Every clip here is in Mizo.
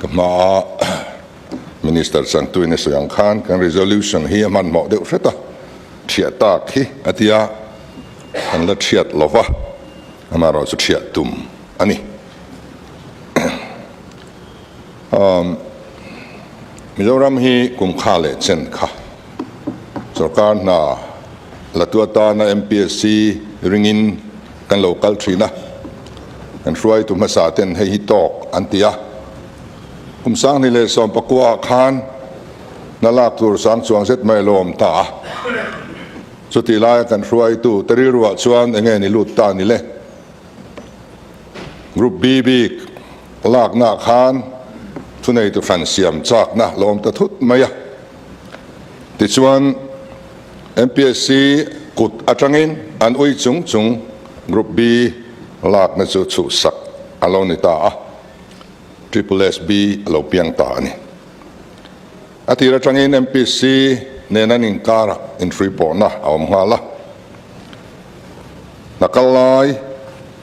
Ka hmaa Minister changtuin a sawi ang khan kan resolution hi a hmanhmawh deuh hret a, thiah tak hi a tia kan la thiat lo va, amaherawh chu thiah tum a ni. Mizoram hi kum kha leh chen kha sorkar hna la tu atana MPSC ringin kan lo kal thin a, kan hruaitu hmasa ten hei hi tawk an ti a. Kum 2019 ah khan hna lak tur sang chuang zet mai a lo awm ta a, chutih laia kan hruaitu te rilruah chuan enge ni lut ta ni le? Group B bik laknaah khan thuneitu hran siam chakna la awm ta thut mai a. Tichuan, MPSC kut atangin an ui chung chung Group B lakna chu chhuhsak a lo ni ta a, Triple SB a lo piang ta a ni. A tir atangin MPSC nen an inkarah inhruipawhna a awm nghal a. Hna kal lai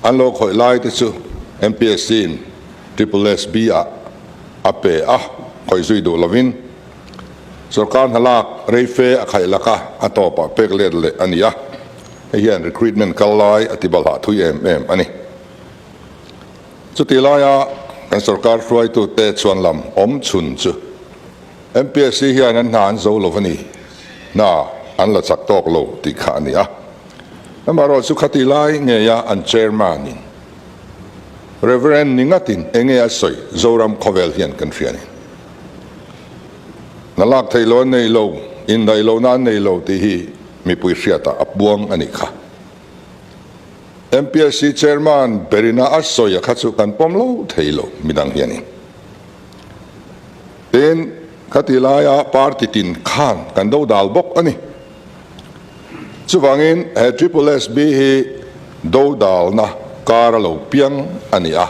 an lo khawih lai te chu MPSC in Triple SB ah a pe a, khawih zui duh lovin sorkar hna lak rei fe a khaih lak a, a tawpah pek let leh a ni a, hei hian recruitment kal lai a ti balhah thui em em a ni. Chutih laia kan sorkar hruaitute chuan lam awm chhun chu MPSC hian an hna an zo lo a ni, hna an la chak tawk lo tih kha a ni a. Amaherawh chu khatih lai ngeia an chairman in Reverend ni ngatin enge a sawi Zoram khawvel hian kan hria a ni. Hna lak theih lo an nei lo, indaih lohna an nei lo tih hi mipui hriatah a puang a nih kha. MPSC chairman berina a sawi a kha chu kan pawm lo thei lo midang hianin. Tin, khati laia party tin khan kan do dal bawk a ni. Chuvangin he Triple SB hi do dalna kar a lo piang a ni a,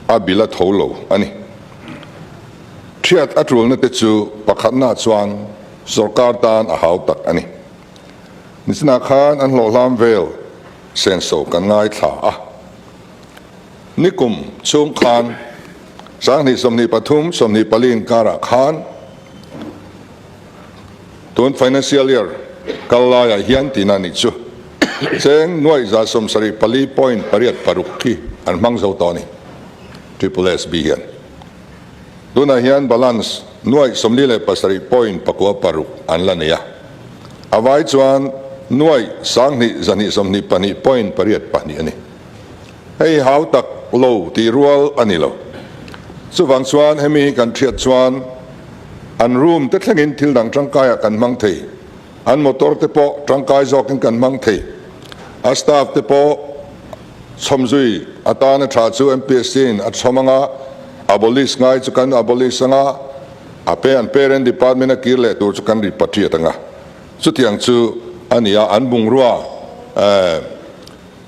a bil a tho lo a ni. Thiat a tulna te chu pakhatna chuan sorkar tan a hau tak a ni. Nichinah khan an hlawhhlam vel senso kan ngaithla a. Nikum chhung khan 2023, 24 inkarah khan tun financial year kal laiah hian tihna nih chu cheng nuaih 74.86 khi an hmang zo tawh a ni, Triple SB hian. Tunah hian balance nuaih 47.96 an la nei a, a vai chuan nuaih 2222.82 a ni. Hei hau tak lo tih rual a ni lo. Chuvang chuan hemi hi kan hriat chuan an room te thlengin thil dang tangkaiah kan hmang thei, an motor te pawh tangkai zawkin kan hmang thei, a staff te pawh chhawmzui atana tha chu MPSC in a chhawm anga, abolish ngai chu kan abolish anga, a pe an parent department a kir leh tur chu kan repatriate anga. Chutiang chu a ni a, an bungrua eh.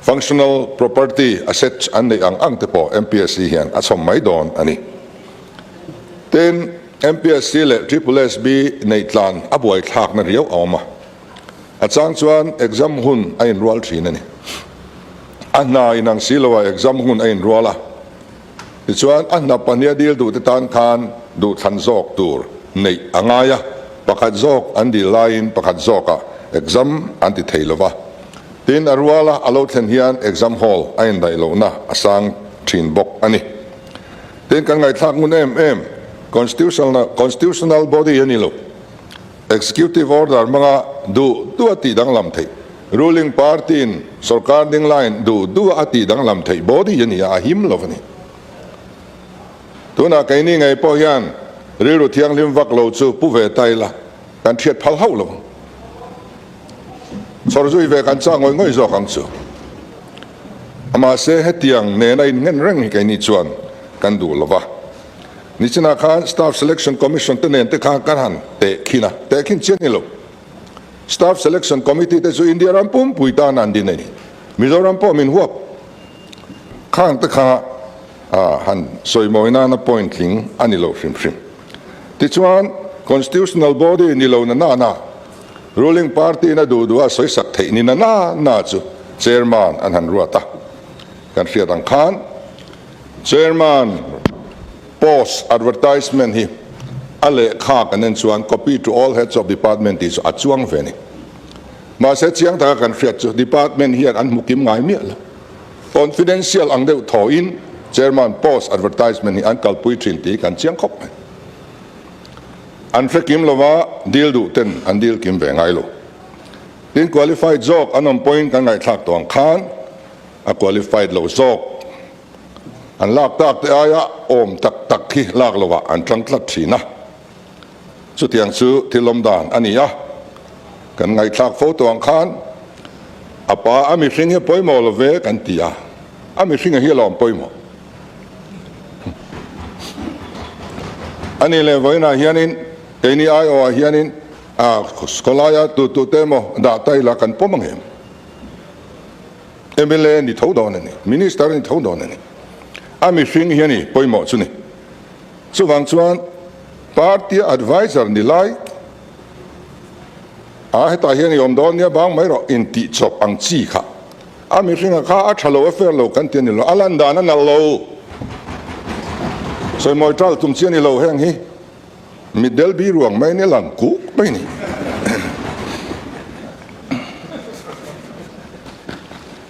Functional property assets an neih ang ang te pawh MPSC hian a chhawm mai dawn a ni. Tin, MPSC leh Triple SB neih tlan a buaithlakna riau a awm a. A chang chuan exam hun a inrual thin a ni. A hna inang si loa exam hun a inrual a. Tichuan, a hna pahniha dil duhte tan khan duhthlan zawk tur neih a ngai a, pakhat zawk an dil laiin pakhat zawkah exam an ti thei lova. Tin, a ruala a lo thlen hian exam hall a indaih lohna a sang thin bawk a ni. Tin, kan ngaihthlak ngun em em, constitutional constitutional body a ni lo. Executive order hmanga duh duh a tih danglam theih. Ruling party in sorkar ding laiin duh duh a tih danglam theih body a ni a, a him lo a ni. Tunah keini ngei pawh hian rilru thianghlim vak lo chu pu ve ta ila kan hriat phal hauh lo ang. Chhawr zui ve kan chak ngawih ngawih zawk ang chu. Mahse hetiang nena innghen reng hi keini chuan kan duh lo va. Nichinah khan Staff Selection Commission te nen te khan kan han tehkhin a, tehkhin chian ni lo. Staff Selection Committee te chu India ram pumpui tan an din a ni. Mizoram pawh min huap khang te kha han sawimawi nana point tling a ni lo hrim hrim. Tichuan, Constitutional Body ni lo na nana Ruling Party in a duh duh a sawisak theih ni na na na chu Chairman an han ruat a. Kan hriat ang khan Chairman. Post advertisement hi a lehkha kan en chuan copy to all heads of department tih chu a chuang ve a ni. Mahse chiang taka kan hriat chu department hian an hmu kim ngai miah lo. Confidential ang deuh thawhin chairman post advertisement hi an kalpui thin tih kan chiang khawp mai. An hre kim lova deal duh ten an deal kim ve ngai lo. Tin qualified zawk an awm pawhin kan ngaihthlak tawh ang khan a qualified lo zawk an lak tak te aia awm tak tak hi lak lovah an tlang tlat thin a. Chutiang chu thil awm dan a ni a, kan ngaihthlak fo tawh ang khan a pa a mihring hi a pawimawh lo ve kan ti a, a mihringa hi a lawm pawimawh. A nih leh vawiinah hianin keini aiawhah hianin a khawlaia tu tute emaw dah ta ila kan pawm ang em? Mla ni tho dawn a ni, Minister ni tho dawn a ni. A mihring hi a ni pawimawh chu ni. Chuvang chuan party adviser ni lai a hetah hian i awm dawn nia bang mai rawh intih chawp ang chi kha a mihringa kha a tha lo a fair lo kan ti a ni lo, a lan dan a nalh lo. Sawimawi tal tum chi a ni lo heng hi mitdel bi ruang mai ni lang kuk mai ni.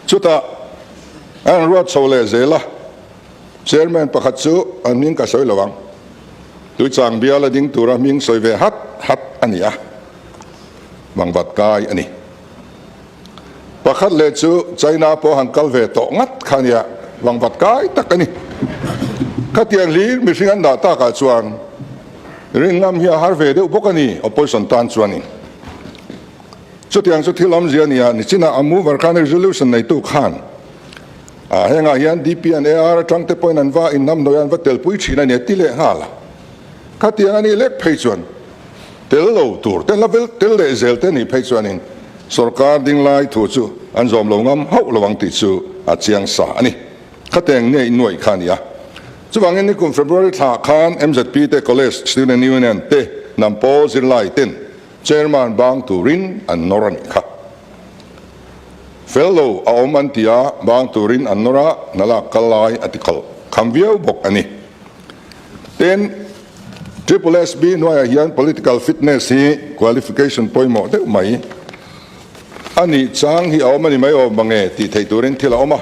Chutah a rawn ruat chho leh zel a. Chairman pakhat chu an hming ka sawi lo ang. Tuichang biala ding tura hming sawi ve hat hat a ni a, Vangvat kai a ni. Pakhat leh chu China pawh han kal ve tawh ngat kha nia, Vangvat kai tak a ni. Khatiang hlir mihring an dah takah chuan rin ngam hi a har ve deuh bawk a ni, opposition tan chuanin. Chutiang chu thil awmzia a ni a, nichinah a mover khan resolution neitu khan, A hengah hian DP and AR atang te pawhin an va inhnamhnawih a, an va telpui thin a ni a ti leh nghal a. Khatiang a nih lek phei chuan tel lo tur te, la tel leh zel te nih phei chuanin sorkar ding lai thu chu an zawm lo ngam hauh lo ang tih chu a chiang sa a ni. Khatiang nge innuaih kha a ni a. Chuvangin nikum February thla khan MZP te College Student Union te hnam pawl zirlai ten Chairman bang turin an nawr a nih kha. Fel lo a awm an ti a, bang turin an nawr a, hna lak kal lai a ti khalh kham viau bawk a ni. Tin, Triple SB hnuaiah hian political fitness hi qualification pawimawh deuh mai a nih chang hi a awm a ni mai awm mange tih theih turin thil a awm a.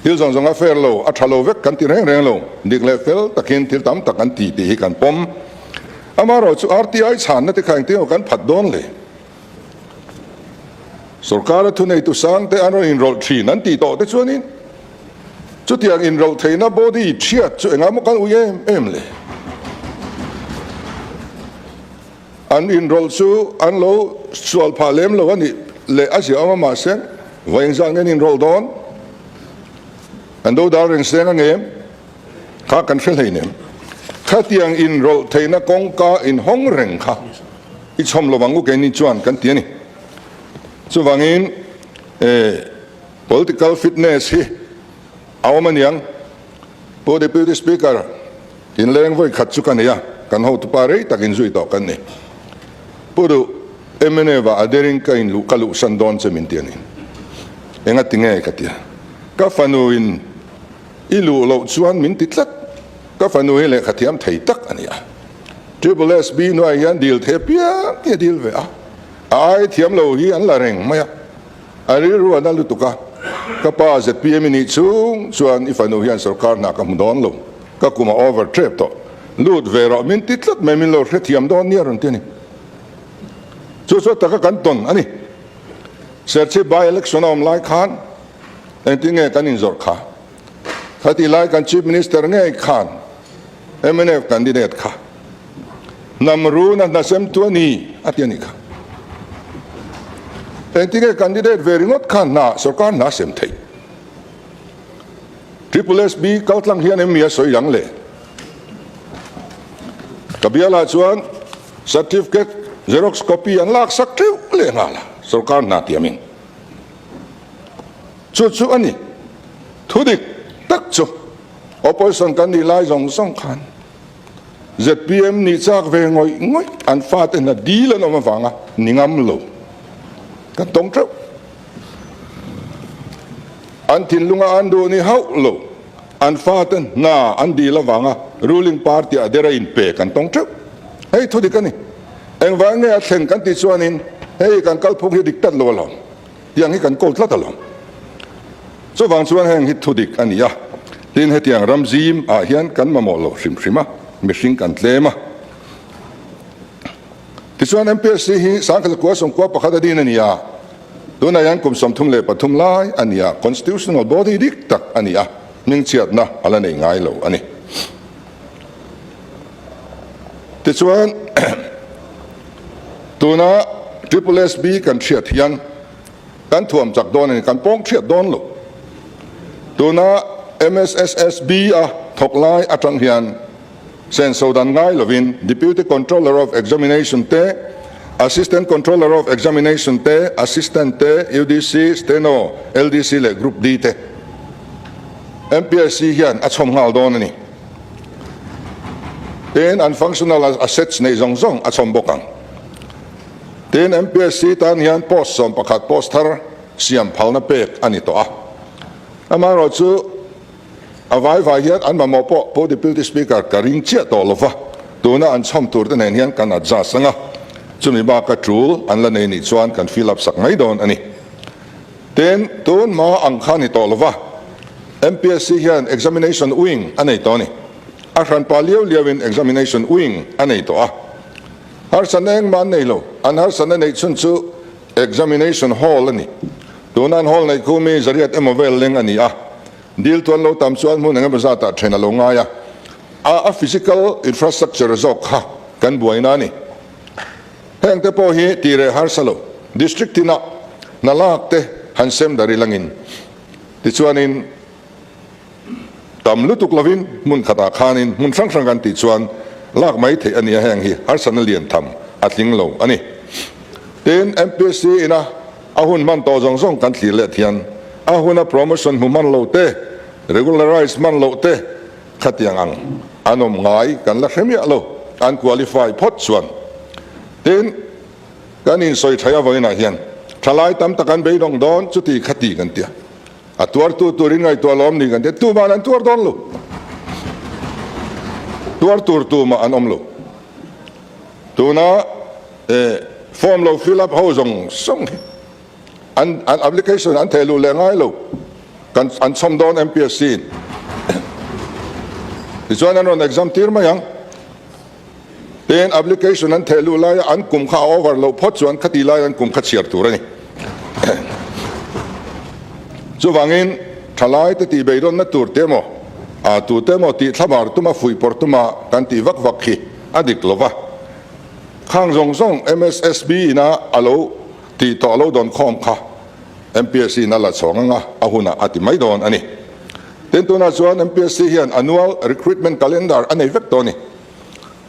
Thil zawng zawng a fair lo, a tha lo vek kan ti reng reng lo, dik leh fel takin thil tam tak an ti tih hi kan pawm. Amaherawhchu RTI chhanna te kha engtin emaw kan phat dawn le? Sorkara thuneitu sangte an rawn inrawlh thin an tih tawh te chuanin chutiang inrawlh theihna body chhiat chu engah maw kan ui em em le? An inrawlh chu an lo sual phah lem lo a nih leh a ziah awm a mahse vawi engzah nge an inrawlh dawn? An do dal reng seng angem? Kha kan hre hleinem. Khatiang inrawlh theihna kawngka inhawng reng kha i chhawm lo ang u keini chuan kan ti a ni. Chuvangin political fitness hi a awm a niang. Pu Deputy Speaker, inleng vawi khat chu ka nei a, kan hotupa rei tak inzui tawh kan ni. Pu Duh, mnf ah a derin ka inluh ka luhsan dawn che min ti a ni. Enga ti nge ka ti a. Ka fanu in I luh loh chuan min ti tlat. Ka fanu hi lehkha thiam thei tak a ni a. Triple SB hnuaiah hian dil thei apiang hi a dil ve a. A ai thiam lo hi an la reng mai a. A rilru a na lutuk a. Ka pa zpm i nih chung chuan i fanu hian sorkar hna ka hmu dawn lo. Ka kum a over trep tawh. Lut ve rawh min ti tlat mai min lo hrethiam dawn nia rawn ti a ni. Chu chu taka kan tawn a ni. Serchhip by election a awm lai khan Engtin nge kan inzawrh kha? Khatih lai kan Chief Minister ngei khan mnf candidate kha hnam runa hna semtu a ni a ti a nih kha. Engtin nge candidate ve ringawt khan hna sorkar hna sem theih? Triple SB kaltlang hian em mi a sawi ang le? Ka bialah chuan certificate xerox copy an laksak teuh leh nghal a sorkar hna tiamin. Chu chu a ni. Thu dik tak chu opposition kan nih lai zawng zawng khan zpm nih chak ve ngawih ngawih an fate hna dil an awm avanga ni ngam lo kan tawng teuh. An thinlunga an duh ni hauh lo an fate hna an dil avanga. Ruling party a dera inpe kan tawng teuh. Hei thu dik a ni. Engvang nge a thleng kan tih chuanin hei kan kalphung hi dik tlat lo alawm. Tiang hi kan kawl tlat alawm. Chuvang chuan heng hi thu dik a ni a. Tin hetiang ram zim ah hian kan mamawh lo hrim hrim a, mihring kan tlem a. Tichuan MPSC hi Sangkhat Kua Sawmkua pakhat a din a ni a, tunah hian kum 33 lai a ni a, constitutional body dik tak a ni a, hmingchhiatna a la nei ngai lo a ni. Tichuan tuna Triple SB kan hriat hian kan thuam chak dawn a ni, kan pawng hriat dawn lo. Tuna MSSSB a thawk lai atang hian senso dan ngai lovin Deputy Controller of Examination te, Assistant Controller of Examination te, Assistant te, UDC, Steno, LDC leh Group D te MPSC hian a chhawm nghal dawn a ni. Tin, an functional assets neih zawng zawng a chhawm bawk ang. Tin, MPSC tan hian post 11 post thar siam phalna pek a ni tawh a. Amaherawhchu, A vai vai hian an mamawh pawh Pu Deputy Speaker ka ring chiah tawh lo va, tuna an chhawm tur te nen hian kan adjust ang a, chumi baka tul an la nei nih chuan kan fill up sak mai dawn a ni. Tin, tun hma ang kha ni tawh lo va, MPSC hian Examination Wing a nei tawh a ni. A hranpa liau liauin Examination Wing a nei tawh a. Harsatna engmah an nei lo, an harsatna neih chhun chu Examination Hall a ni. Tuna an hall neih khu mi zariat emaw vel leng a ni a. Dil tuan lo tam chuan hmun engemaw zatah then a lo ngai a, a a physical infrastructure zawk kha kan buaina a ni. Heng te pawh hi tih reh harsa lo, district tinah hna lak te han sem dar ilangin tichuanin tam lutuk lovin hmun khatah khanin hmun hrang hrang kan tih chuan lak mai theih a ni a, heng hi harsatna lian tham a tling lo a ni. Tin, MPSC ina A hun hman tawh zawng zawng kan thlir let hian a huna promotion hmu hman lo te, regularize hman loh te khatiang ang an awm ngai kan la hre miah lo, an qualify phawt chuan. Tin, kan insawi thaih avainah hian thalai tam tak an beidawng dawn chuti khati kan tia. A tuartu turin ngaihtuah lawm ni kan tia, tuma'n an tuar dawn lo. Tuar tur tumah an awm lo. Tuna form lo fill up ho zawng zawng hi an an application an theh luh leh ngai lo kan an chhawm dawn MPSC in tichuan an rawn exam tir mai ang tin application an theh luh laia an kum kha a over loh phawt chuan khati lai an kum kha chhiar tur a ni chuvangin thalai te tih beidawnna tur te emaw a tu te emaw tih thlabar tuma fuihpawrh tuma kan tih vak vak hi A dik lo va, khang zawng zawng MSSB ina a lo tih tawh lo dawn khawm kha MPSC in a la chhawng anga a hunah a ti mai dawn a ni. Tin, tunah chuan MPSC hian annual recruitment calendar a nei vek tawh a ni.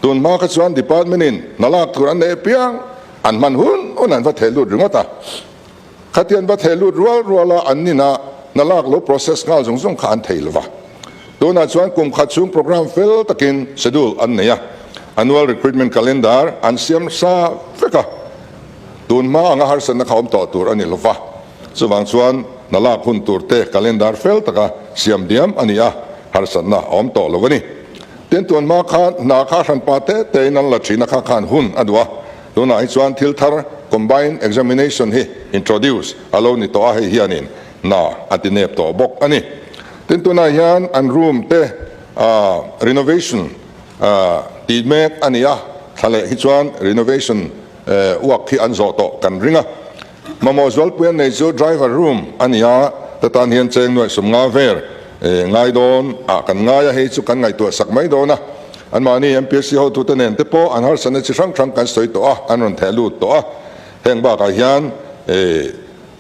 Tun hma kha chuan department in hna lak tur an nei apiang an hman hun hun an va theh lut ringawt a. Khatian va theh lut rual rual a an nina hna lak lo process nghal zung zung kha an thei lova. Tunah chuan kum khat chhung programme fel takin schedule an nei a, annual recruitment calendar an siam sa vek a, tun hma anga harsatna kha awm tawh tur a ni lova. Chuvang chuan hna lak hun tur te calendar fel taka siam diam a ni a, harsatna a awm tawh lo a ni. Tin, tun hma khan hna kha hranpa te tein an la thin a kha khan hun a duh a, Tunah hi chuan thil thar combined examination hi introduce a lo ni tawh a, hei hianin hna a ti nep tawh bawk a ni. Tin, tunah hian an room te renovation tih mek a ni a, thla leh hi chuan renovation work hi an zawh tawh kan ring a. Mamawh zualpui an nei chu driver room a ni a, ta tan hian cheng nuaih 50 vel ngai dawn ah kan ngai a, hei chu kan ngaihtuah sak mai dawn a. Anmahni MPSC hotute nen te pawh an harsatna chi hrang hrang kan sawi tawh a, an rawn theh lut tawh a. Heng bakah hian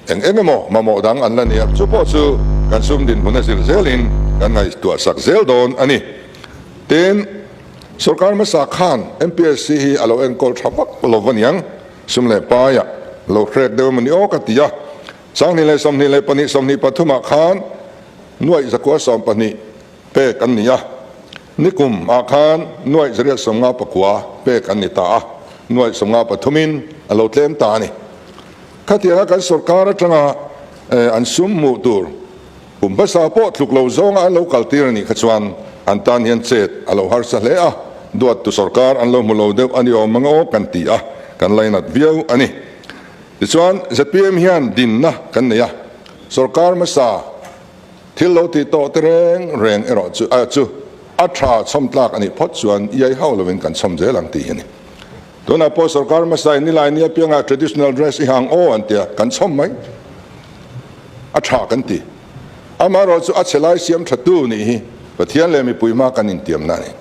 eng eng emaw mamawh dang an la ni a, chu pawh chu kan sum dinhmun a zir zelin kan ngaihtuah sak zel dawn a ni. Tin, sorkar hmasa khan MPSC hi a lo enkawl tha vak lo va niang, sum leh paiah lo hrek deuh emaw ni aw ka ti a. 2022 23 ah khan nuaih 112 pek an ni a, nikum ah khan nuaih 159 pek an ni ta a, nuaih 53 in a lo tlem ta a ni. Khatianga kan sorkar atanga an sum hmuh tur kum hmasa pawh tluk lo zawnga an lo kaltir a nih kha chuan. An tan hian chet a lo harsa hle a, duattu sorkar an lo hmu lo deuh a ni awm ang aw kan ti a, kan lainat viau a ni. Tichuan, zpm hian dinna kan nei a, sorkar hmasa thil lo tih tawh te reng reng erawh chu a chu a tha chhawm tlak a nih phawt chuan iai hauh lovin kan chhawm zel ang tih hi a ni. Tunah pawh sorkar hmasa in nilai ni apiangah traditional dress i hang aw an tia, kan chhawm mai. A tha kan ti. Amaherawh chu a chhe lai siam tha tu nih hi Pathian leh mipui hma kan intiamna a ni.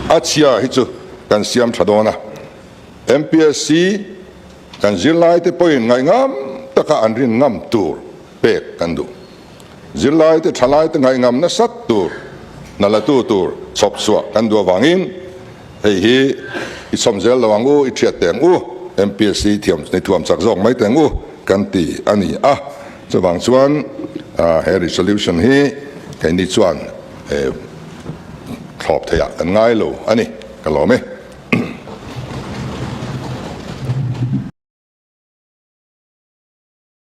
A chhia hi chu kan siam tha dawn a. MPSC kan zirlaite pawhin ngaihngam taka an rin ngam tur pek kan duh. Zirlaite thalaite ngaihngam nasat tur hna latu tur chhawp chhuah kan duh avangin hei hi i chhawm zel lo ang u, i thiat teh ang u, MPSC thiam ni thuam chak zawk mai teh ang u kan ti a ni a. Chuvang chuan he resolution hi keini chuan thlawp theihah kan ngai lo a ni. Ka lawm e.